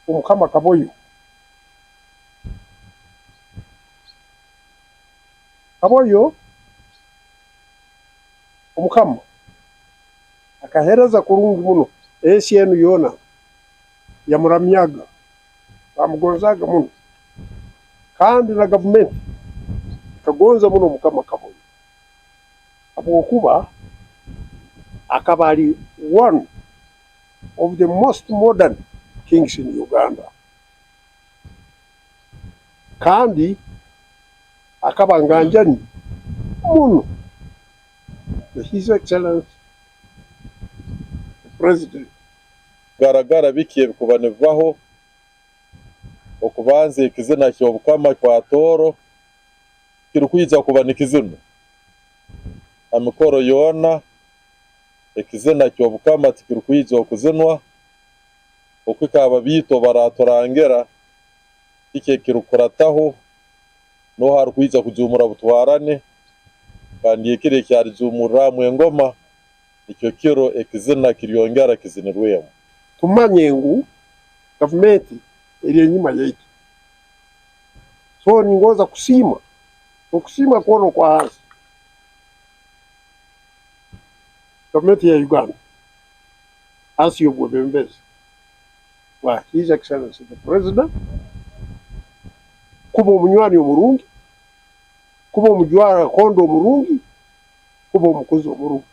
Omukama Kaboyo. Kaboyo Omukama akaheereza kurungi muno ensi enu yoona yamuramyaga, bamugonzaaga muno kandi na gavumenti ekagonza muno Omukama Kaboyo habwokuba akaba ari one of the most modern kings in Uganda kandi akaba nganjani muno na His Excellency the President. Garagara biki ebikuba nibibaho okubanza ekizina ky'Obukama kwa Tooro kirikwija kuba nikizinwa ha mikoro yoona. Ekizina ky'Obukama tikirikwija okuzinwa okuhika ababiito baraturangira kiki ekirikukurataho, n'oha arikwija kujuumura butwarane, kandi ekiro eki arijuumuriramu engoma, nikyo kiro ekizina kiryongera kizinirwemu. Tumanye ngu gavumenti eri enyima yaitu. So ningonza kusiima, okusiima kwona okwa hansi gavumenti ya Uganda hansi y'obwebembezi bwa His Excellency the President kuba omunywani omurungi, kuba omujwara kondo omurungi, kuba omukozi omurungi.